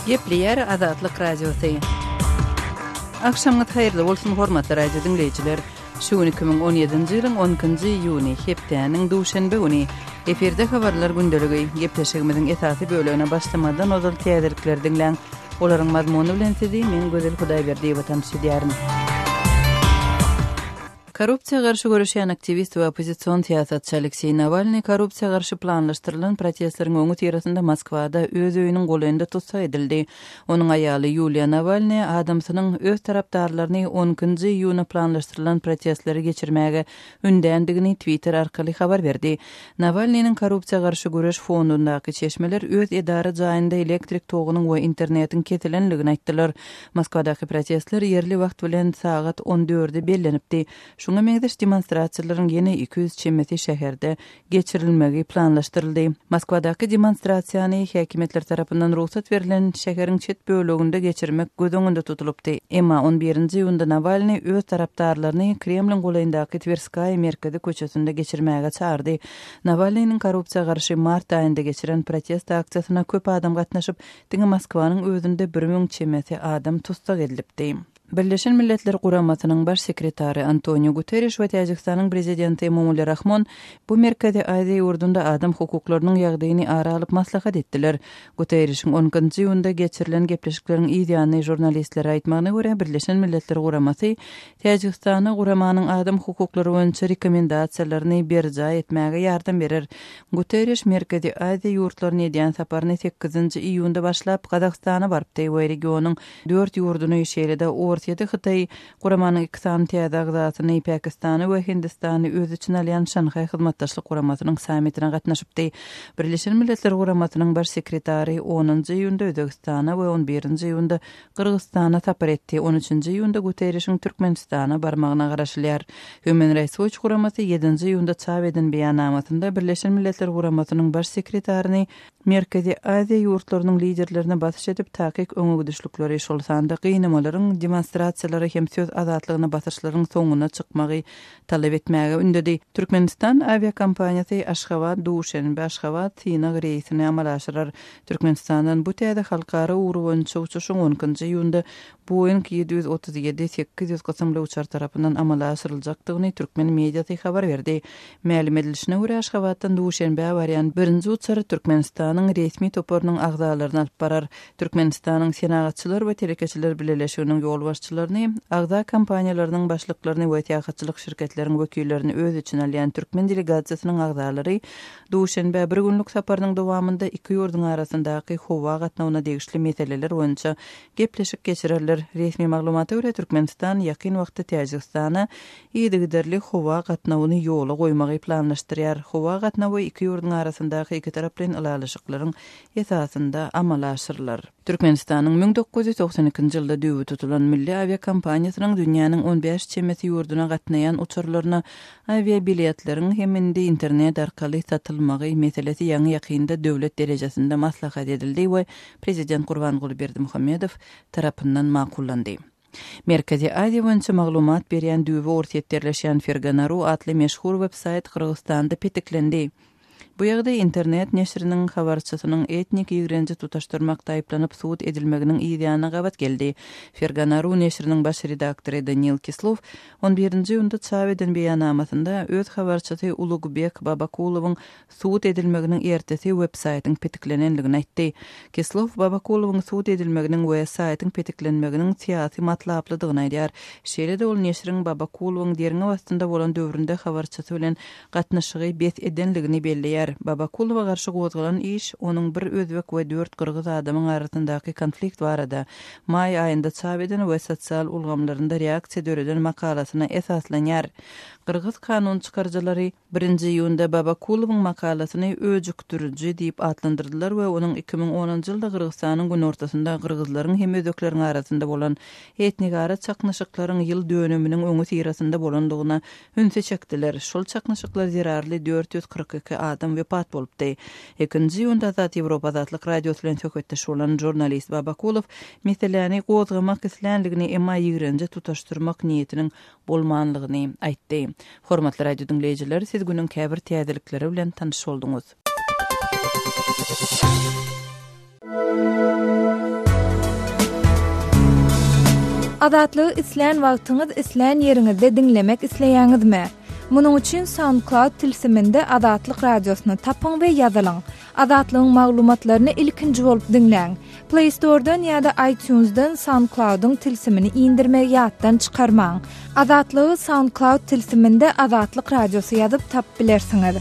Gepleýär Azatlyk Radiosy. Agşamyňyz haýyrly bolsun, hormatly radio diňleýjiler. Şu gün 2017-nji ýylyň 12-nji iýuny, hepdäniň duşenbe güni. Efirde habarlar gündeligi. Gepleşigimiziň esasy bölegine başlamazdan ozal täzelikleri diňläň. Olaryň mazmuny bilen sizi men Gözel Hudaýberdiýewa tanyş edýärin. Korrupsiýa garşy göreşýän aktiwist we oppozision syýasatçy Alekseý Nawalnyý korrupsiýa garşy planlaşdyrylan protestleriň öňüsyrasynda Moskwada öz öýüniň golaýynda tussag edildi. Onuň aýaly Ýuliýa Nawalnaýa adamsynyň öz tarapdarlaryny on ikinji iýuna planlaşdyrylan protestleri geçirmäge ündändigini Twitter arkaly habar berdi. Nawalnynyň korrupsiýa garşy göreş fondundaky çeşmeler öz edara jaýynda elektrik togunyň we internetiň kesilenligini aýtdylar. Moskwadaky protestler ýerli wagt bilen sagat on dörde bellenipdi. Şuňa meňzeş demonstrasiýalaryň ýene 200 çemesi şäherde geçirilmegi planlaşdyryldy. Moskwadaky demonstrasiýany häkimiýetler tarapyndan rugsat berlen şäheriň çet böleginde geçirmek göz öňünde tutulypdy. Emma on birinji iýunda Nawalnyý öz tarapdarlaryny Kremliň golaýyndaky Twerskaýa merkezi köçesinde geçirmäge çagyrdy. Nawalnynyň korrupsiýa garşy mart aýynda geçiren protest aksiýasyna köp adam gatnaşyp, diňe Moskwanyň özünde 1000 çemesi adam tussag edilipdi. Birleşen Milletler Guramasynyň Baş sekretary Antoniu Guterriş we Täjigistanyň Prezidenti Emomali Rahmon bu Merkezi Aziýa ýurdunda adam hukuklarynyň ýagdaýyny ara alyp maslahat etdiler. Guterrişiň on ikinji iýunda geçirilen gepleşikleriň yz ýany žurnalistlere aýtmagyna görä, Birleşen Milletler Guramasy Täjigistana guramanyň adam hukuklary boýunça rekomendasiýalaryny berjaý etmäge ýardam berer. Guterriş Merkezi Aziýa ýurtlaryna edýän saparyny sekizinji iýunda başlap, Gazagystana barypdy we regionyň dört ýurduny, şeýle-de Orsýeti, Hytaýy, guramanyň iki sany täze agzasyny, Pakistany we Hindistany öz içine alýan Şanhaý Hyzmatdaşlyk Guramasynyň sammitine gatnaşypdy. Birleşen Milletler Guramasynyň Baş sekretary onunjy iýunda Özbegistana we on birinji iýunda Gyrgyzystana sapar etdi. On üçünji iýunda Guterrişiň Türkmenistana barmagyna garaşylýar. Human Rights Watch guramasy ýedinji iýunda çap eden beýannamasynda Birleşen Milletler Guramasynyň Baş sekretaryny Merkezi Aziýa ýurtlarynyň liderlerine basyş edip, takyk öňegidişlikleri, şol sanda gynamalaryň, demonstrasiýalara hem söz azatlygyna basyşlaryň soňuna çykmagy talap etmäge ündedi. Türkmenistan awiakompaniýasy Aşgabat, Duşenbe, Aşgabat synag reýsini amala aşyrar. Türkmenistandan bu täze halkara ugry boýunça uçuşyň on ikinji iýunda Boeing 737, 800 kysymly uçar tarapyndan amala aşyryljakdygyny türkmen mediasy habar berdi. Mälim edilişine görä, Aşgabatdan Duşenbä barýan birinji uçar Türkmenistanyň resmi toparynyň agzalaryny alyp barar. Türkmenistanyň Senagatçylar we telekeçiler bileleşiginiň ýolbaşçylaryny, agza kompaniýalarynyň başlyklaryny we syýahatçylyk şirketleriň wekillerini öz içine alýan türkmen delegasiýasynyň agzalary Duşenbä bir günlük saparynyň dowamynda iki ýurduň arasyndaky howa gatnawyna degişli meseleler boýunça gepleşik geçirerler. Resmi maglumata görä, Türkmenistan ýakyn wagtda Täjigistana yzygiderli howa gatnawyny ýola goýmagy planlaşdyrýar. Howa gatnawy iki ýurduň arasyndaky ikitaraplaýyn ylalaşyklaryň esasynda amala aşyrylar. Türkmenistanyň 1992-nji ýylda düýbi tutulan milli awiakompaniýasynyň dünýäniň on bäş çemesi ýurduna gatnaýan uçarlaryna awiabiletleriň hem indi internet arkaly satylmagy meselesi ýaňy-ýakynda döwlet derejesinde maslahat edildi we Prezident Gurbanguly Berdimuhamedow tarapyndan makullandy. Merkezi Aziýa boýunça maglumat berýän düýbi Orsýetde ýerleşýän Fergana-ru atly meşhur web-saýt Gyrgyzystanda petiklendi. Bu ýagdaý internet neşiriniň habarçysynyň etnik ýigrenji tutaşdyrmakda aýyplanyp sud edilmeginiň yzýanyna gabat geldi. Fergana-ru neşiriniň baş redaktory Daniil Kislow on birinji iýunda çap eden beýannamasynda öz habarçysy Ulugbek Babakulowyň sud edilmeginiň ertesi web-saýtyň petiklenendigini aýtdy. Kislow Babakulowyň sud edilmeginiň we saýtyň petiklenmeginiň syýasy matlaplydygyny aýdýar. Şeýle-de ol neşiriň Babakulowyň derňew astynda bolan döwründe habarçysy bilen gatnaşygy bes edendigini belleýär. Babakulowa garşy gozgalan iş onuň bir özbek we dört gyrgyz adamyň arasyndaky konflikt barada maý aýynda çap eden we sosial ulgamlarynda reaksiýa döreden makalasyna esaslanýar. Gyrgyz kanun çykaryjylary Birinji iýunda Babakulowyň makalasyny öjükdiriji diýip atlandyrdylar we onuň 2010-njy ýylda Gyrgyzystanyň günortasynda gyrgyzlaryň hem özbekleriň arasynda bolan etnigara çaknyşyklaryň ýyl dönüminiň öňüsyrasynda bolandygyna ünsi çekdiler. Şol çaknyşyklar zerarly 442 adam wepat bolupdy. Ikinji iýunda Azat Ýewropa Azatlyk Radiosy bilen söhbetdeş bolan žurnalist Babakulow meseläni gozgamak islänligini, emma ýigrenje tutaşdyrmak niýetiniň bolmanlygyny aýtdy. Hormatly radio diňleýjiler, siz günüň käbir täzelikleri bilen tanyş bolduňyz. Azatlygy islän wagtyňyz, islän ýeriňizde diňlemek isleýäňizmi? Munuň üçin SoundCloud tilsiminde Azatlyk Radiosyny tapyň we ýazylyň. Azatlygyň maglumatlaryny ilkinji bolup diňläň. Play Store-dan ýa-da iTunes-dan SoundCloud-yň tilsimini indirmegi ýatdan çykarmaň. Azatlygy SoundCloud tilsiminde Azatlyk Radiosy ýazyp tapyp bilersiňiz.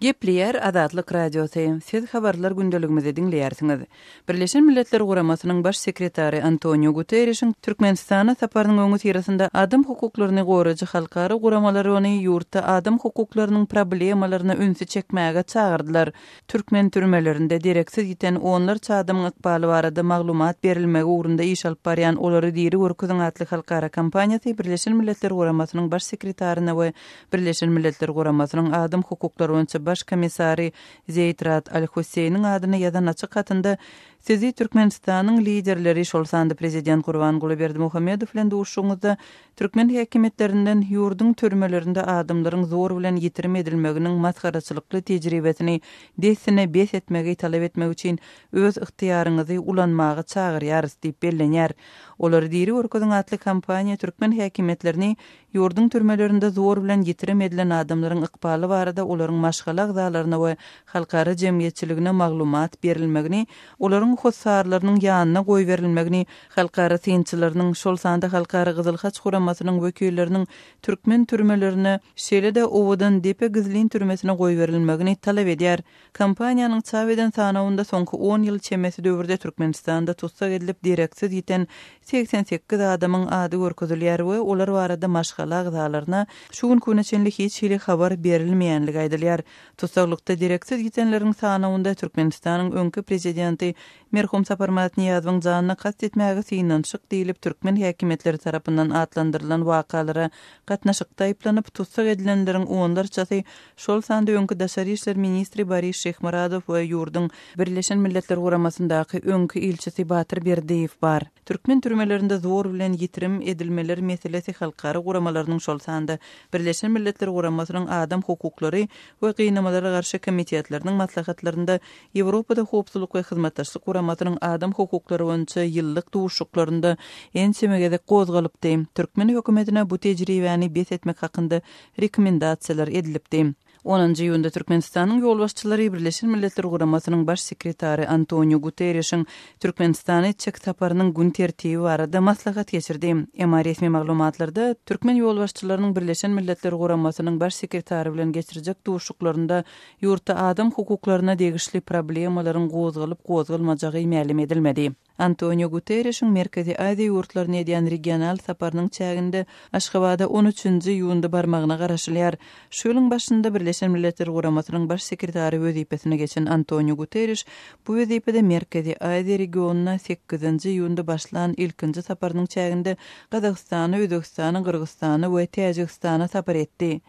Gepleýär Azatlyk Radiosy, Siz Habarlar gündeligimizi diňleýärsiňiz. Birleşen Milletler Guramasynyň Baş sekretary Antoniu Guterrişiň Türkmenistana saparynyň öňüsyrasynda adam hukuklaryny goraýjy halkara guramalary ony ýurtda adam hukuklarynyň problemalaryna ünsi çekmäge çagyrdylar. Türkmen türmelerinde dereksiz ýiten onlarça adamyň ykbaly barada maglumat berilmegi ugrunda iş alyp barýan Olary diri görkeziň atly halkara kampaniýasy Birleşen Milletler Guramasynyň Baş sekretaryna we Birleşen Milletler Guramasynyň Adam hukuklary boýunça Baş komissary Zeýd Rad Al-Husseýniň adyna ýazan açyk hatynda Sizi Türkmenistanyň liderleri, şol sanda Prezident Gurbanguly Berdimuhamedow bilen duşuşygyňyzda türkmen häkimiýetlerinden ýurduň türmelerinde adamlaryň zor bilen ýitirim edilmeginiň masgaraçylykly tejribesini dessine bes etmegi talap etmek üçin öz ygtyýaryňyzy ulanmaga çagyrýarys diýip bellenýär. Olary diri görkeziň atly kampaniýa türkmen häkimiýetlerini Ýurduň türmelerinde zor bilen ýitirim edilen adamlaryň ykbaly barada olaryň maşgala agzalaryna we halkara jemgyýetçiligine maglumat berilmegini, olaryň hossarlarynyň ýanyna goýberilmegini, halkara synçylarynyň, şol sanda Halkara Gyzyl Haç Guramasynyň wekilleriniň türkmen türmelerine, şeýle-de Owadan depe gizlin türmesine goýberilmegini talap edýär. Kompaniýanyň çap eden sanawynda soňky on ýyl çemesi döwürde Türkmenistanda tussag edilip dereksiz ýiten 88 adamyň ady görkezilýär we olar barada maşgala agzalaryna şu günki güne çenli hiç hili habar berilmeýänligi aýdylýar. Tussaglykda dereksiz ýitenleriň sanawynda Türkmenistanyň öňki prezidenti merhum Saparmyrat Nyýazowyň janyna kast etmäge synanyşyk diýlip türkmen häkimiýetleri tarapyndan atlandyrylan wakalara gatnaşykda aýyplanyp tussag edilenleriň onlarçasy şol sanda öňki daşary işler ministri Boris Şyhmyradow we ýurduň Birleşen Milletler Guramasyndaky öňki ilçisi Batyr Berdiýew bar. Türkmen türmelerinde zor bilen ýitirim edilmeler meselesi halkara guramalarynyň, şol sanda Birleşen Milletler Guramasynyň Adam hukuklary we gynamalara garşy komitetleriniň maslahatlarynda, Ýewropada Howpsuzlyk we Hyzmatdaşlyk Guramasynyň adam hukuklary boýunça ýyllyk duşuşyklarynda ençeme gezek gozgalypdy. Türkmen hökümetine bu tejribäni bes etmek hakynda rekomendasiýalar edilipdi. Onunjy iýunda Türkmenistanyň ýolbaşçylary Birleşen Milletler Guramasynyň Baş sekretary Antoniu Guterrişiň Türkmenistana etjek saparynyň gün tertibi barada maslahat geçirdi. Emma resmi maglumatlarda türkmen ýolbaşçylarynyň Birleşen Milletler Guramasynyň Baş sekretary bilen geçirjek duşuşyklarynda ýurtda adam hukuklaryna degişli problemalaryň gozgalyp-gozgalmajagy mälim edilmedi. Antoniu Guterrişiň Merkezi Aziýa ýurtlaryna edýän regional saparynyň çäginde Aşgabada on üçünji iýunda barmagyna garaşylýar. Şu ýylyň başynda Birleşen Milletler Guramasynyň Baş sekretary wezipesine geçen Antoniu Guterriş bu wezipede Merkezi Aziýa regionyna sekizinji iýunda başlan ilkinji saparynyň çäginde Gazagystana, Özbegistana, Gyrgyzystana we Täjigistana sapar etdi.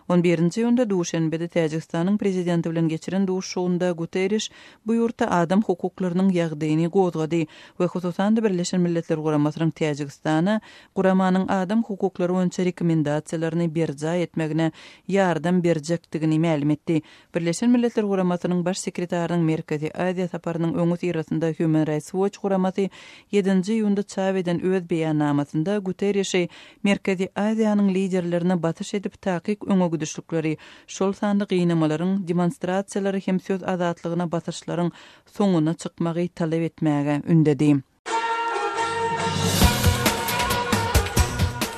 On birinji iýunda Duşenbede Täjigistanyň Prezidenti bilen geçiren duşuşygynda Guterriş bu ýurtda adam hukuklarynyň ýagdaýyny gozgady we hususan-da Birleşen Milletler Guramasynyň Täjigistana guramanyň adam hukuklary boýunça rekomendasiýalaryny berjaý etmegine ýardam berjekdigini mälim etdi. Birleşen Milletler Guramasynyň Baş sekretarynyň Merkezi Aziýa saparynyň öňüsyrasynda Human Rights Watch guramasy ýedinji iýunda çap eden öz beýannamasynda Guterrişi Merkezi Aziýanyň liderlerine basyş edip takyk öňe gidişlikleri, şol sanda gynamalaryň, demonstrasiýalary hem söz azatlygyna basyşlaryň soňuna çykmagy talap etmäge ündedi.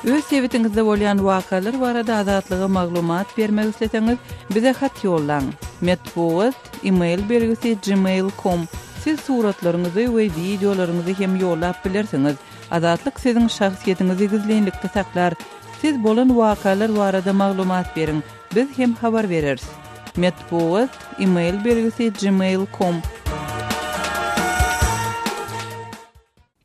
Öz sebitiňizde bolýan wakalar barada Azatlyga maglumat bermek isleseňiz, bize hat ýollaň. Metbugat, e-mail belgisi gmail com. Siz suratlaryňyzy we wideolaryňyzy hem ýollap bilersiňiz. Azatlyk siziň şahsyýetiňizi gizlinlikde saklar. Siz bolan wakalar barada maglumat beriň, biz hem habar bereris. Metbugat, e-mail belgisi gmail com.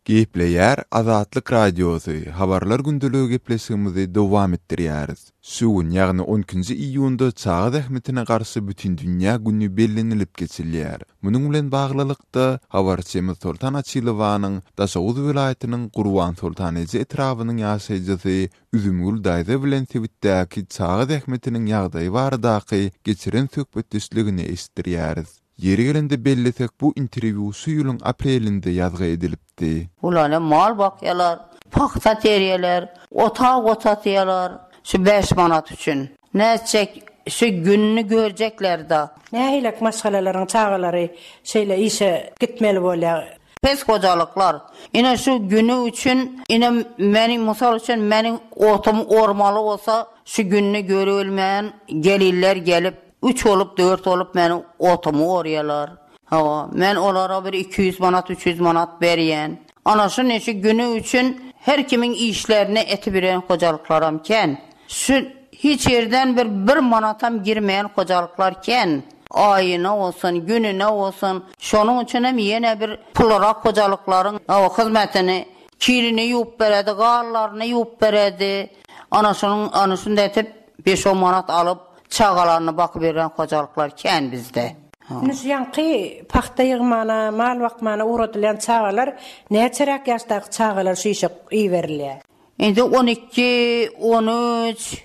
Gepleýär Azatlyk Radiosy, Habarlar gündeligi gepleşigimizi dowam etdirýäris. Şu gün, ýagny on ikinji iýunda Çaga zähmetine garşy bütindünýä güni bellenilip geçilýär. Munuň bilen baglylykda, habarçymyz Soltan Açylowanyň Daşoguz welaýatynyň Gurbansoltan eje etrabynyň ýaşaýjysy Üzümgül daýza bilen sebitdäki çaga zähmetiniň ýagdaýy baradaky geçiren söhbetdeşligini eşitdirýäris. Ýeri gelende bellesek, bu interwýu şu ýylyň aprelinde ýazgy edilipdi. Ulany mal bakýalar, pagta terýäler, otag otatýalar şu bäş manat üçin. Nätjek şu gününi görjekler-da. Nähilek maşgalalaryň çagalary şeýle işe gitmeli bolýar? Pes hojalyklar. Ine şu günü üçin, ine meniň mysal üçin meniň otumy ormaly bolsa şu gününi görübilmän gelinler gelip üç bolup dört bolup meniň otumy orýalar. Hawa, men olara bir 200 manat, 300 manat berýän. Ana şu neşe günü üçin her kimiň işlerine eti biren hojalyklaram kän. Şu hiç ýerden bir bir manatam girmeýän hojalyklar kän. Aýyna bolsun, gününe bolsun. Şonuň üçinem ýene bir pulrak hojalyklaryň hyzmatyny kirini ýuwup beredi, gallaryny ýuwup beredi. Ana şonuň ana şunday etip beş-on manat alyp çagalaryny bakyberýän hojalyklar kän bizde. Indi şu ýaňky pagta ýygmana, mal bakmana ugradylýan çagalar näçeräk ýaşdaky çagalar şu işe iberilýär? Indi on iki, on üç,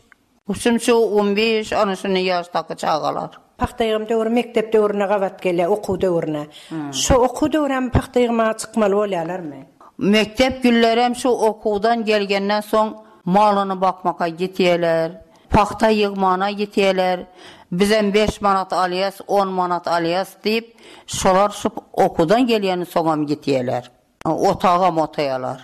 şunça on beş, ana şunday ýaşdaky çagalar. Pagta ýygym döwri mekdep döwrüne gabat gelýär, okuw döwrüne. Şo okuw döwrem pagta ýygmaga çykmaly bolýarlarmy? Mekdep günlerem şu okuwdan gelgenden soň malyny bakmaka gitýärler, pagta ýygmana gitýärler. Bizem beş manat alýas, on manat alýas diýip, şolar şu okuwdan gelýänden soňam gitýärler. Otagam otaýalar.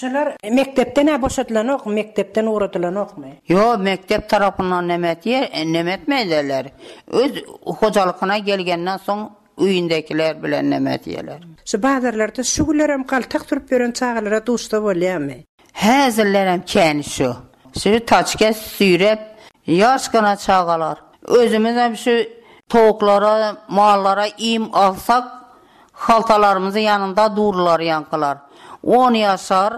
Şular mekdepden-ä boşadylanokmy, mekdepden ugradylanokmy? Ýok, mekdep tarapyndan neme etýär, neme etmeýärler. Öz hojalykyna gelgenden soň öýündekiler bilen neme etýärler. Şu bazarlarda şu günlerem galtak sürüp ýören çagalara duşsa bolýarmy? Häzirlerem kän şu. Şu taçka süýrep ýaşgana çagalar. Özümizem şu towuklara, mallara iým alsak, Haltalarymyzyň ýanynda durlar ýaňkylar. On ýaşar,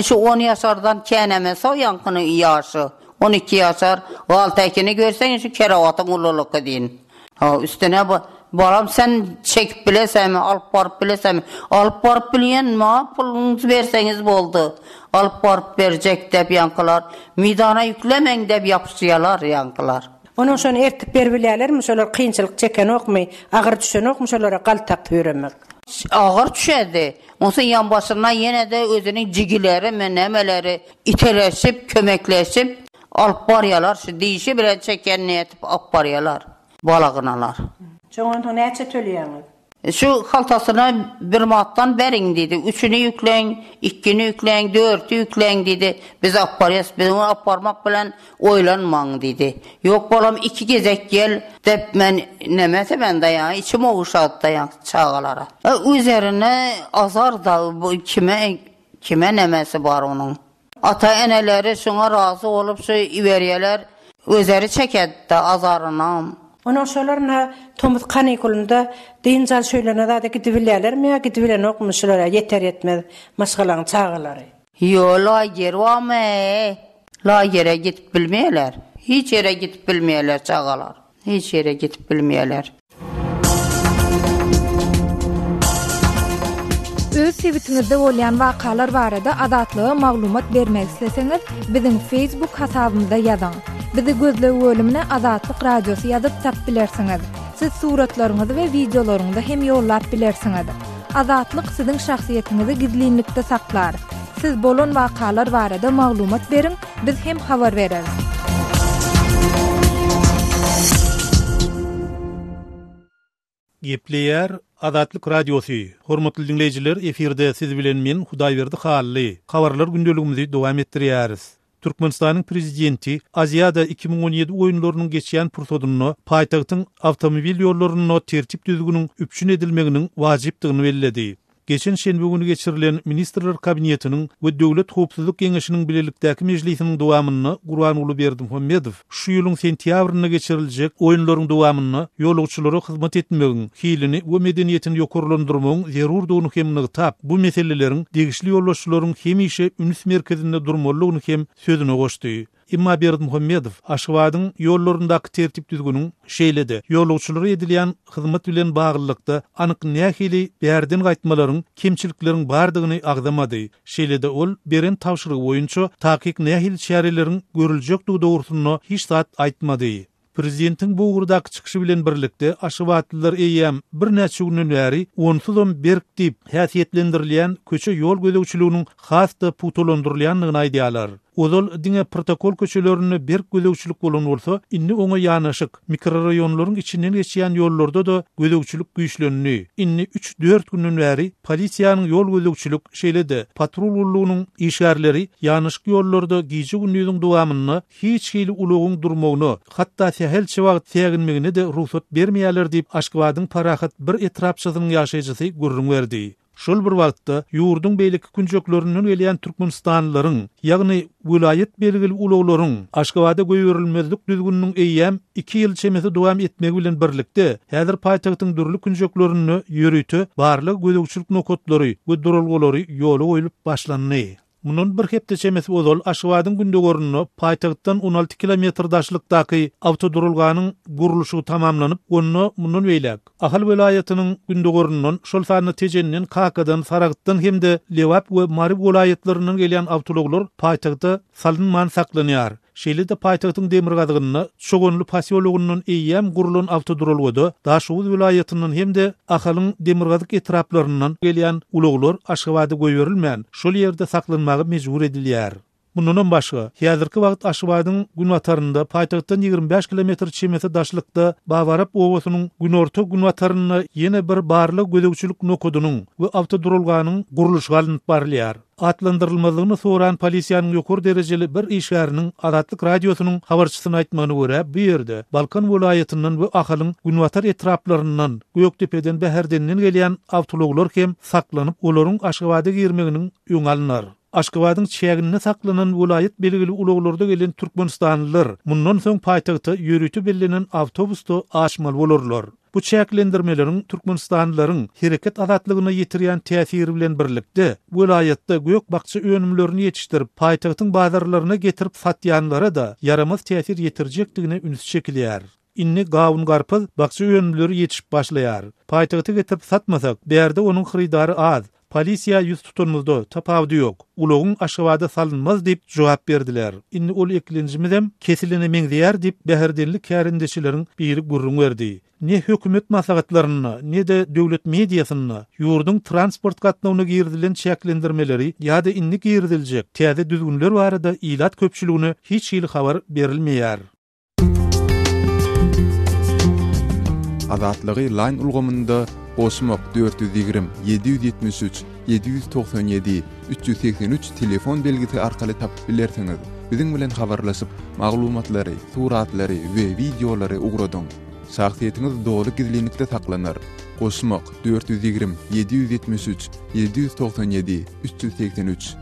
şu on ýaşardan känemese o ýaňkynyň ýaşy. On iki ýaşar. Galtakini görseň şu kerewatyň ululyky diýin. Ha, üstüne balam sen çekip bilesämi, alyp baryp bilesämi? Alyp baryp bilýän, maňa puluňyzy berseňiz boldy. Alyp baryp berjek dep ýaňkylar. Meýdana ýüklemäň dep ýapyşýalar ýaňkylar. Onuň şony ertip beribilýärlermi, şolar kynçylyk çekenokmy, agyr düşenokmy şolara galtak süýremek? Agyr düşerdi. Onsoň ýanbaşynda ýene-de özüniň jigilerimi, nämeleri iteleşip, kömekleşip alyp barýarlar, şu dişi bilen çekenini etip alyp barýarlar, balagynalar. Şoňa onsoň näçe töleýäňiz? Şu haltasyna bir manatdan beriň diýdi. Üçüni ýükläň, ikini ýükläň, dörti ýükläň diýdi. Biz alyp barýas, biz ony alyp barmak bilen oýlanmaň diýdi. Ýok balam iki gezek gel dep men nemese men daýan içim oguşady daýan çagalara. Üzerine azar da bu kime kime nemesi bar onuň. Ata-eneleri şuňa razy bolup şu iberýäler, özeri çekedda azarynam. Onuň şolar-na tomus kanikulynda dynç alyş öýlerine zada gidibilýärlermi ýa gidibilenokmy şular ýeter-ýetmez maşgalaň çagalary? Ýo lager barmy? Lagere gidip bilmeýärler. Hiç ýere gidip bilmeýärler çagalar. Hiç ýere gidip bilmeýärler. Öz sebitiňizde bolýan wakalar barada Azatlyga maglumat bermek isleseňiz, biziň Facebook hasabymyza ýazyň. Bizi gözleg bölümine Azatlyk Radiosy ýazyp tap bilersiňiz. Siz suratlaryňyzy we wideolaryňyzy hem ýollap bilersiňiz. Azatlyk siziň şahsyýetiňizi gizlinlikde saklar. Siz bolan wakalar barada maglumat beriň, biz hem habar bereris. Gepleýär Azatlyk Radiosy, Hormatly diňleýjiler, efirde siz bilen men Hudaýberdi Hally. Habarlar gündeligimizi dowam etdirýäris. Türkmenistanyň Prezidenti Aziada 2017 oýunlarynyň geçýän pursadynda paýtagtyň awtomobil ýollarynda tertip-düzgüniň üpjün edilmeginiň wajypdygyny belledi. Geçen şenbe güni geçirilen Ministrler Kabinetiniň we Döwlet howpsuzlyk geňeşiniň bilelikdäki mejlisiniň dowamynda Gurbanguly Berdimuhamedow şu ýylyň sentýabrynda geçiriljek oýunlaryň dowamynda ýolagçylara hyzmat etmegiň hilini we medeniýetini ýokarlandyrmagyň zerurdygyny hem nygtap, bu meseleleriň degişli ýolbaşçylaryň hemişe üns merkezinde durmalydygyny hem sözüne goşdy. Emma Berdimuhamedow Aşgabadyň ýollaryndaky tertip-düzgüniň, şeýle-de, ýolagçylara edilýän hyzmat bilen baglylykda anyk nähili bärden gaýtmalaryň, kemçilikleriň bardygyny agzamady. Şeýle-de ol beren tabşyrygy boýunça takyk nähili çäreleriň görüljekdigi dogrusynda hiç zat aýtmady. Prezidentiň bu ugurdaky çykyşy bilen birlikde, aşgabatlylar eýýäm birnäçe günden bäri onsuzam berk diýip häsiýetlendirilýän köçe-ýol gözegçiliginiň has-da pugtalandyrylýandygyny aýdýarlar. Ozal diňe protokol köçelerinde berk gözegçilik bolan bolsa, indi oňa ýanaşyk, mikroraýonlaryň içinden geçýän ýollarda-da gözegçilik güýçlendi. Indi üç-dört günden bäri polisiýanyň ýol gözegçilik, şeýle-de patrul gullugynyň işgärleri ýanaşyk ýollarda gije-gündiziň dowamynda hiç hili ulagyň durmagyna, hatda sähelçe wagt säginmegine-de rugsat bermeýärler diýip, Aşgabadyň Parahat bir etrapçasynyň ýaşaýjysy gürrüň berdi. Şol bir wagtda, ýurduň beýleki künjeklerinden gelýän türkmenistanlylaryň, ýagny welaýat belgili ulaglaryň Aşgabada goýberilmezlik düzgüniniň eýýäm iki ýyl çemesi dowam etmegi bilen birlikde, häzir paýtagtyň dürli künjeklerinde ýörite barlag-gözegçilik nokatlary we duralgalary ýola goýlup başlandy. Mundan bir hepde çemesi ozal Aşgabadyň gündogarynda paýtagtdan 16 kilometr daşlykdaky awtoduralganyň gurluşygy tamamlanyp, onda mundan beýläk Ahal welaýatynyň gündogaryndan, şol sanda Tejenden, Kakadan, Saragtdan hem-de Lebap we Mary welaýatlaryndan gelýän awtoulaglar paýtagta salynman saklanýar. Şeýle-de paýtagtyň demirgazygynda Çoganly posýologyndan eýýäm gurlan awtoduralgada Daşoguz welaýatyndan hem-de Ahalyň demirgazyk etraplaryndan gelýän ulaglar Aşgabada goýberilmän, şol ýerde saklanmaga mejbur edilýär. Mundanam başga, häzirki wagt Aşgabadyň günbatarynda, paýtagtdan 25 kilometr çemesi daşlykda Babarap obasynyň günorta-günbatarynda ýene bir barlag-gözegçilik nokadynyň we awtoduralganyň gurluşygy alnyp barylýar. Atlandyrylmazlygyny soran polisiýanyň ýokary derejeli bir işgäriniň Azatlyk Radiosynyň habarçysyna aýtmagyna görä, bu ýerde Balkan welaýatyndan we Ahalyň günbatar etraplaryndan, Gökdepeden, Bäherdenden gelýän awtoulaglar hem saklanyp, olaryň Aşgabada girmeginiň öňi alnar. Aşgabadyň çäginde saklanan welaýat belgili ulaglarda gelen türkmenistanlylar mundan soň paýtagta ýörite bellenen awtobusda aşmaly bolarlar. Bu çäklendirmeleriň türkmenistanlylaryň hereket azatlygyna ýetirýän täsiri bilen birlikde, welaýatda gök-bakja önümlerini ýetişdirip, paýtagtyň bazarlaryna getirip satýanlara-da ýaramaz täsir ýetirjekdigine üns çekilýär. Indi gawun-garpyz, bakja önümleri ýetişip başlaýar. Paýtagta getirip satmasak, bärde onuň hyrydary az. Polisiýa ýüz tutanymyzda, tapawudy ýok, ulagyň Aşgabada salynmaz diýip jogap berdiler. Indi ol eklenjimizem kesilene meňzeýär diýip, bäherdenli kärendeçileriň biri gürrüň berdi. Ne hökümet maslahatlarynda, ne-de döwlet mediasynda ýurduň transport gatnawyna girizilen çäklendirmeleri ýa-da indi giriziljek täze düzgünler barada ilat köpçüligine hiç hili habar berilmeýär. Azatlygy Line ulgamynda goşmak 420 773 797 383 telefon belgisi arkaly tapyp bilersiňiz. Biziň bilen habarlaşyp, maglumatlary, suratlary we wideolary ugradyň. Şahsyýetiňiz doly gizlinlikde saklanar. Goşmak 420 773 797 383.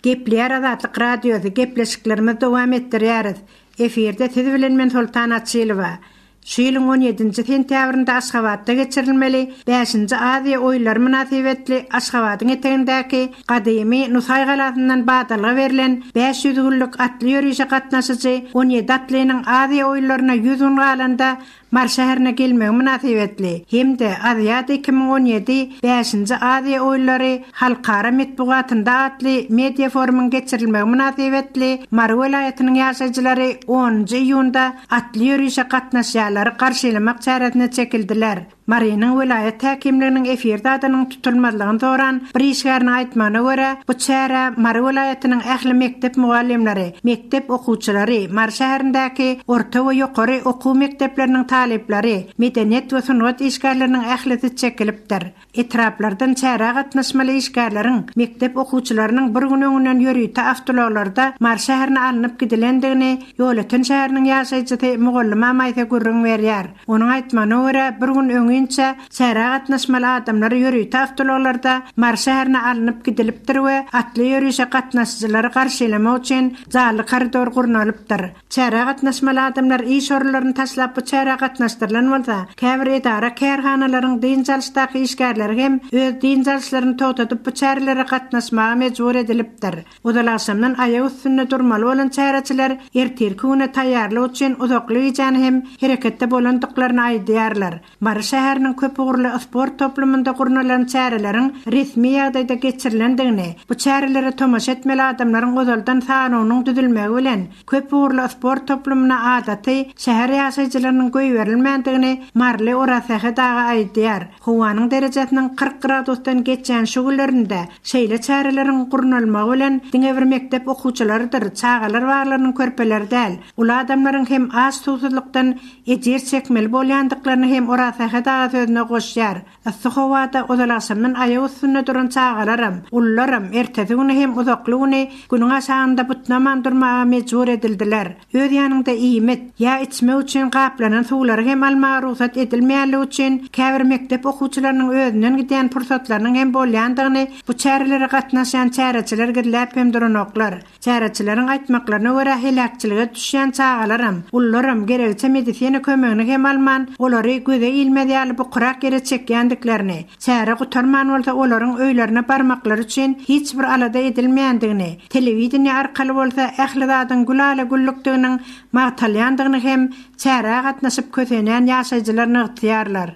Gepleýär Azatlyk Radiosy, gepleşiklerimizi dowam etdirýäris. Efirde siz bilen men Soltan Açylowa. Şu ýylyň on ýedinji sentýabrynda Aşgabatda geçirilmeli bäşinji Aziýa oýunlary mynasybetli Aşgabadyň etegindäki gadymy Nusaý galasyndan badalga berlen 500 günlük atly ýörişe gatnaşyjy on ýedi atlynyň Aziýa oýunlaryna ýüz gün galanda Mary şäherine gelmegi mynasybetli hem-de Aziada 2017 bäşinji Aziýa oýunlary halkara metbugatynda atly media-forumyň geçirilmegi mynasybetli Mary welaýatynyň ýaşaýjylary onunjy iýunda atly ýörişe gatnaşýanlary garşylamak çäresine çekildiler. Marynyň welaýat häkimliginiň efirde adynyň tutulmazlygyny soran bir işgäriniň aýtmagyna görä, bu çärä Mary welaýatynyň ähli mekdep mugallymlary, mekdep okuwçylary, Mary şäherindäki orta we ýokary okuw mekdepleriniň talyplary, medeniýet we sungat işgärleriniň ählisi çekilipdir. Etraplardan çärä gatnaşmaly işgärleriň, mekdep okuwçylarynyň bir gün öňünden ýörite awtoulaglarda Mary şäherine alnyp gidilendigini Ýolöten şäheriniň ýaşaýjysy Mugallyma Maýsa gürrüň berýär. Onuň aýtmagyna görä, bir gün öňinçä çärä gatnaşmaly adamlar ýörite awtoulaglarda Mary şäherine alnyp gidilipdir we atly ýörişe gatnaşyjylary garşylamak üçin janly koridor gurnalypdyr. Çärä gatnaşmaly adamlar iş orunlaryny taşlap bu çärä gatnaşdyrylan bolsa, käbir edara-kärhanalaryň dynç alyşdaky işgärleri hem öz dynç alyşlaryny togtadyp bu çärelere gatnaşmaga mejbur edilipdir. Ozal agşamdan aýak üstünde durmaly bolan çäreçiler ertirki güne taýýarlyk üçin uzakly gijäni hem hereketde bolandyklaryny aýdýarlar. Mary şäherinde. şäheriniň köpugurly sport toplumynda gurnalan çäreleriň resmi ýagdaýda geçirilendigini, bu çärelere tomaşa etmeli adamlaryň ozaldan sanawynyň düzülmegi bilen, köpugurly sport toplumyna adaty şäher ýaşaýjylarynyň goýberilmändigini maryly Orazsähet aga aýdýar. Howanyň derejesiniň 40 gradusdan geçýän şu günlerinde şeýle çäreleriň gurnalmagy bilen diňe bir mekdep okuwçylarydyr çagalar baglarynyň körpeleri däl, uly adamlaryň hem aç-suwsuzlykdan ejir çekmeli bolýandyklaryny hem Orazsähet aga sözüne goşýar. Yssy howada ozal agşamdan aýak üstünde duran çagalaram, ulularam ertesi güni hem uzakly güni günüň aşagynda butnaman durmaga mejbur edildiler. Öz ýanyňda iýmit, ýa içmek üçin gaplanan suwlary hem almaga rugsat edilmeýänligi üçin käbir mekdep okuwçylarynyň özünden gidýän pursatlarynyň hem bolýandygyny bu çärelere gatnaşýan çäreçiler gizläp hem duranoklar. Çäreçileriň aýtmaklaryna görä, heläkçilige düşýän çagalaram, ulularam geregiçe medisina kömegini hem alman, olary göze ilmez ýaly bukurak ýere çekýändiklerini, çäre gutarman bolsa olaryň öýlerine barmaklary üçin hiç bir alada edilmeýändigini, telewideniýe arkaly bolsa ähli zadyň gülala-güllükdiginiň magtalýandygyny hem çärä gatnaşyp kösenýän ýaşaýjylar nygtaýarlar.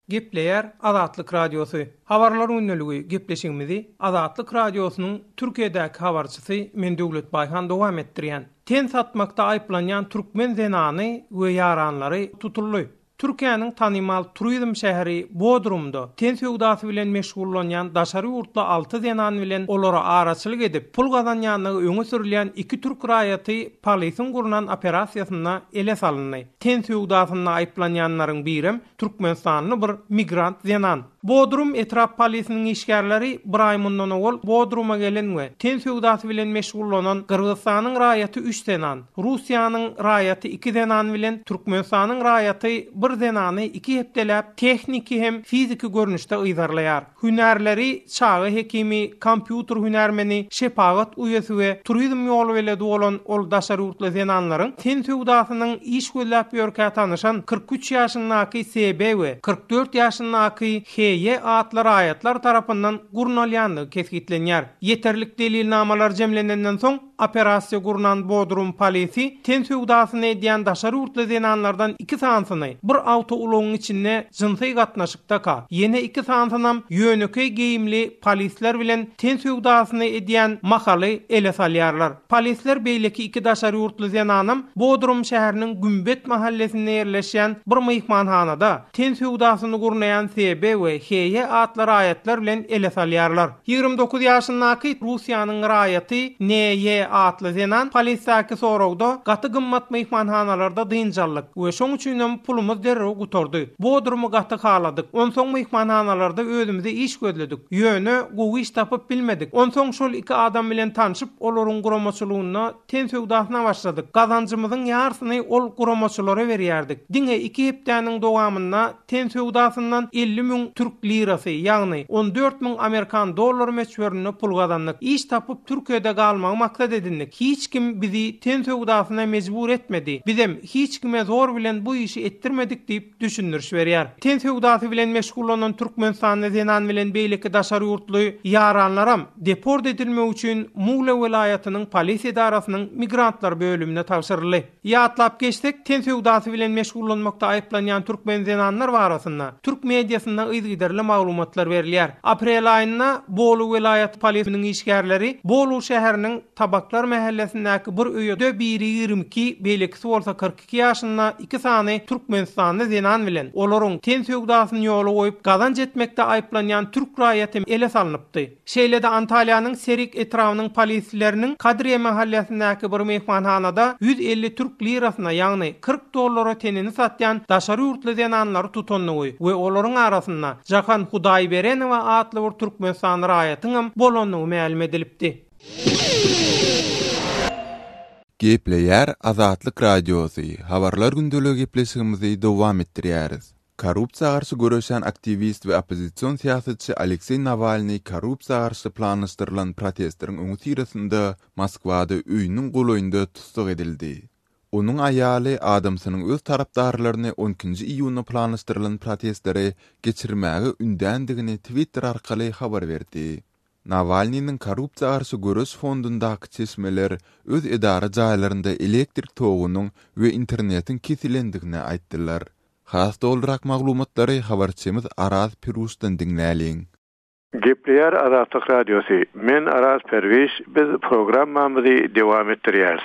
Gepleýär Azatlyk Radiosy. Habarlar gündeligi gepleşigimizi Azatlyk Radiosynyň Türkiýedäki habarçysy men Döwlet Baýhan dowam etdirýän. Ten satmakda aýyplanýan türkmen zenany we ýaranlary tutuldy. Türkiýäniň tanymal turizm şäheri Bodrumda ten söwdasy bilen meşgullanýan daşary ýurtly alty zenan bilen olara araçylyk edip, pul gazanýandygy öňe sürülýän iki türk raýaty polisiň gurnan operasiýasynda ele salyndy. Ten söwdasynda aýyplanýanlaryň birem Türkmenistanly bir migrant zenan. Bodrum etrap polisiniň işgärleri bir aý mundan owal Bodruma gelen we ten söwdasy bilen meşgullanan Gyrgyzystanyň raýaty üç zenan, Russiýanyň raýaty iki zenan bilen Türkmenistanyň raýaty bir zenany iki hepdeläp tehniki hem fiziki görnüşde yzarlaýar. Hünärleri çaga hekimi, kompýuter hünärmeni, şepagat uýasy we turizm ýolbeledi bolan ol daşary ýurtly zenanlaryň ten söwdasynyň iş gözläp ýörkä tanyşan 43 ýaşyndaky SB we 44 ýaşyndaky HY atly raýatlar tarapyndan gurnalýandygy kesgitlenýär. Ýeterlik delilnamalar jemlenenden soň, Operasiýa gurnan Bodrum polisi ten söwdasyny edýän daşary ýurtly zenanlardan iki sanysyny bir awtoulagyň içinde jynsy gatnaşykdaka, ýene iki sanysynam ýönekeý geýimli polisler bilen ten söwdasyny edýän mahaly ele salýarlar. Polisler beýleki iki daşary ýurtly zenanam Bodrum şäheriniň Gümbet mahallesinde ýerleşýän bir myhmanhanada ten söwdasyny gurnaýan SB we HY atly raýatlar bilen ele salýarlar. 29 ýaşyndaky Russiýanyň raýaty NY atly zenan polisdäki soragda gaty gymmat myhmanhanalarda dynç aldyk we şoň üçinem pulumyz derrew gutardy. Bodrumy gaty haladyk. Onsoň myhmanhanalarda özümize iş gözledik. Ýöne gowy iş tapyp bilmedik. Onsoň şol iki adam bilen tanşyp, olaryň guramaçylygynda ten söwdasyna başladyk. Gazanjymyzyň ýarsyny ol guramaçylara berýärdik. Diňe iki hepdäniň dowamynda ten söwdasyndan 50 müň türk lirasy, ýagny 14 müň amerikan dollary möçberinde pul gazandyk. Iş tapyp Türkiýede galmagy maksat edindik. Hiç kim bizi ten söwdasyna mejbur etmedi. Bizem hiç kime zor bilen bu işi etdirmedik diýip, düşündiriş berýär. Ten söwdasy bilen meşgullanan türkmenistanly zenan bilen beýleki daşary ýurtly ýaranlaram deport edilmek üçin Mugla welaýatynyň polis edarasynyň migrantlar bölümine tabşyryldy. Ýatlap geçsek, ten söwdasy bilen meşgullanmakda aýyplanýan türkmen zenanlar barasynda türk mediasynda yzygiderli maglumatlar berilýär. Aprel aýynda Bolu welaýat polisiniň işgärleri Bolu şäheriniň Tabaklar mähellesindäki bir öýe biri 22, beýlekisi bolsa 42 ýaşynda iki sany türkmenistanly zenan bilen olaryň ten söwdasyny ýola goýup gazanç etmekde aýyplanýan türk raýaty ele salnypdy. Şeýle-de Antalýanyň Serik etrabynyň polisleriniň Kadriýe mahallesindäki bir myhmanhanada 150 türk lirasyna, ýagny 40 dollara tenini satýan daşary ýurtly zenanlary tutandygy we olaryň arasynda Jahan Hudaýberenowa atly bir türkmenistanly raýatyňam bolandygy mälim edilipdi. Gepleýär Azatlyk Radiosy, Habarlar gündeligi gepleşigimizi dowam etdirýäris. Korrupsiýa garşy göreşýän aktiwist we oppozision syýasatçy Alekseý Nawalnyý korrupsiýa garşy planlaşdyrylan protestleriň öňüsyrasynda Moskwada öýüniň golaýynda tussag edildi. Onuň aýaly adamsynyň öz tarapdarlaryny on ikinji iýunda planlaşdyrylan protestleri geçirmäge ündändigini Twitter arkaly habar berdi. Nawalnynyň korrupsiýa garşy göreş fondundaky çeşmeler öz edara jaýlarynda elektrik togunyň we internetiň kesilendigini aýtdylar. Has dolurak maglumatlary habarçymyz Araz Piruşdan diňläliň. Gepleýär Azatlyk Radiosy, Men Araz Perwiş, biz programmamyzy dowam etdirýäris.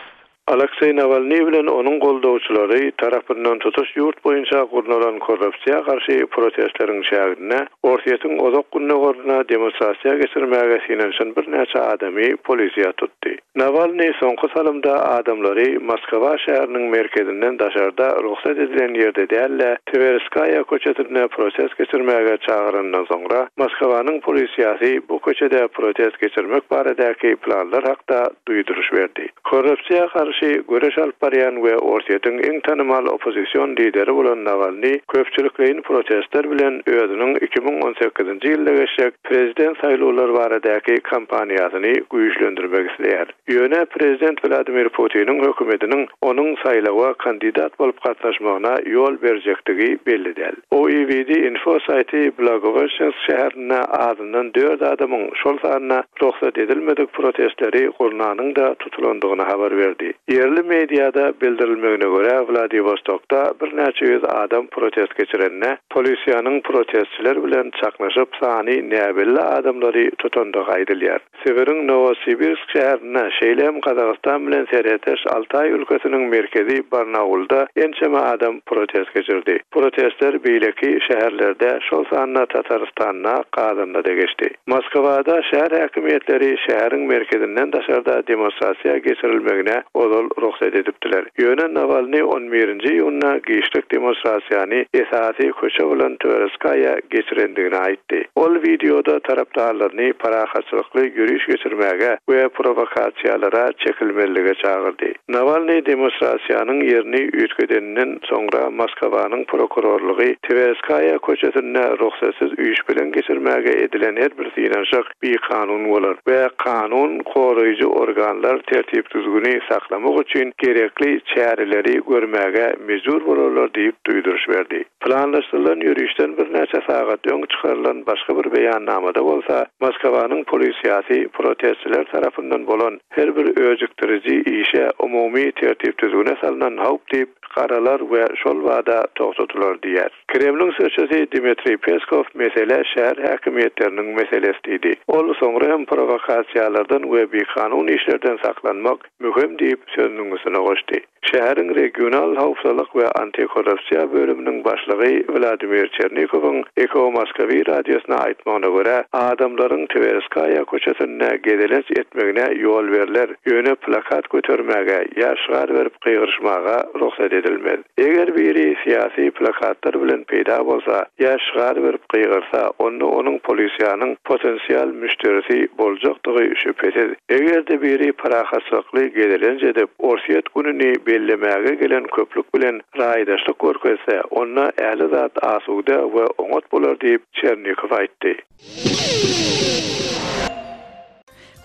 Alekseý Nawalnyý bilen onuň goldawçylary tarapyndan tutuş ýurt boýunça gurnalan korrupsiýa garşy protestleriň çäginde Orsýetiň Uzak Gündogarynda demonstrasiýa geçirmäge synanyşan birnäçe adamy polisiýa tutdy. Nawalnyý soňky salymda adamlary Moskwa şäheriniň merkezinden daşarda rugsat edilen ýerde däl-de, Twerskaýa köçesinde protest geçirmäge çagyrandan soňra, Moskwanyň polisiýasy bu köçede protest geçirmek baradaky planlar hakda duýduryş berdi. Korrupsiýa garşy göreş alyp barýan we Orsýetiň iň tanymal oppozision lideri bolan Nawalnyý köpçülikleýin protestler bilen özüniň 2018-nji ýylda geçjek prezident saýlawlary baradaky kampaniýasyny güýçlendirmek isleýär. Ýöne prezident Wladimir Putiniň hökümetiniň onuň saýlawa kandidat bolup gatnaşmagyna ýol berjekdigi belli däl. OEVD Info saýty Blagoweşçensk şäherinde azyndan dört adamyň, şol sanda rugsat edilmedik protestleri gurnanyň-da tutulandygyny habar berdi. Ýerli mediada bildirilmegine görä, Wladiwostokda birnäçe ýüz adam protest geçirende, polisiýanyň protestçiler bilen çaknyşyp, sany näbelli adamlary tutandygy aýdylýar. Sibiriň Nowosibirsk şäherinde, şeýle hem Gazagystan bilen serhetdeş Altaý ülkesiniň merkezi Barnaulda ençeme adam protest geçirdi. Protestler beýleki şäherlerde, şol sanda Tatarystanda, Kazanda-da geçdi. Moskwada şäher häkimiýetleri şäheriň merkezinden daşarda demonstrasiýa geçirilmegine ozal rugsat edipdiler. Ýöne Nawalnyý on birinji iýunda giçlik demonstrasiýany esasy köçe bolan Twerskaýa geçirendigini aýtdy. Ol wideoda tarapdarlaryny parahatçylykly ýöriş geçirmäge we prowokasiýalara çekilmezlige çagyrdy. Nawalnyý demonstrasiýanyň ýerini üýtgedeninden soňra Moskwanyň prokurorlygy Twerskaýa köçesinde rugsatsyz üýşmeleň geçirmäge edilen her bir synanyşyk bikanun bolar we kanun goraýjy organlar tertip-düzgüni saklamak üçin gerekli çäreleri görmäge mejbur bolarlar diýip duýduryş berdi. Planlaşdyrylan ýörişden birnäçe sagat öň çykarylan başga bir beýannamada bolsa, Moskwanyň polisiýasy protestçiler tarapyndan bolan her bir öjükdiriji işe umumy tertip-düzgüne salnan howp diýip garalar we şol bada togtadylar diýýär. Kremliň sözçüsi Dmitriý Peskow mesele şäher häkimiýetleriniň meselesi diýdi. Ol soňra hem prowokasiýalardan we bikanun işlerden saklanmak möhüm diýip, sözüniň üstüne goşdy. Şäheriň regional howpsuzlyk we antikorrupsiýa bölüminiň başlygy Wladimir Çernikowyň Eho Moskwy radiosyna aýtmagyna görä, adamlaryň Twerskaýa köçesinde gezelenç etmegine ýol berler, ýöne plakat götermäge ýa şygar berip gygyryşmaga rugsat edilmez. Eger biri syýasy plakatlar bilen peýda bolsa ýa şygar berip gygyrsa, onda onuň polisiýanyň potensial müşderisi boljakdygy şübhesiz. Eger-de biri parahatçylykly gezelenç edip, Orsýet gününi bellemäge gelen köplük bilen raýdaşlyk görkezse, onda ähli zat asuda we oňat bolar diýip, Çernikow aýtdy.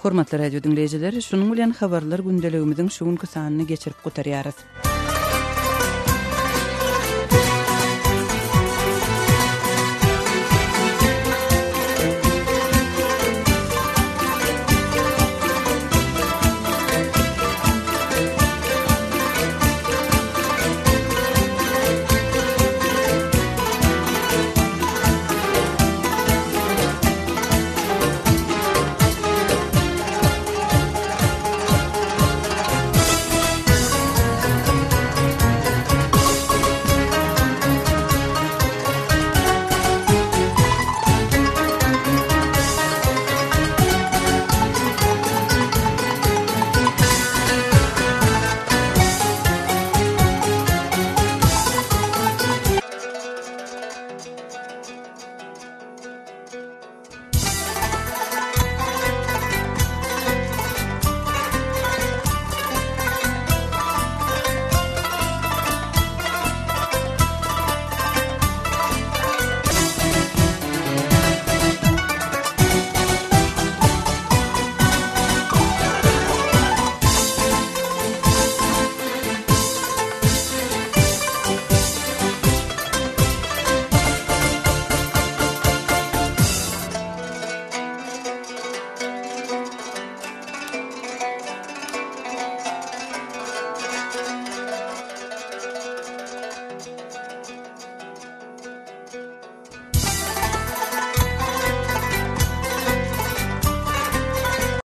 Hormatly radio diňleýjiler, şunuň bilen Habarlar gündeligimiziň şu günki sanyny geçirip gutarýarys.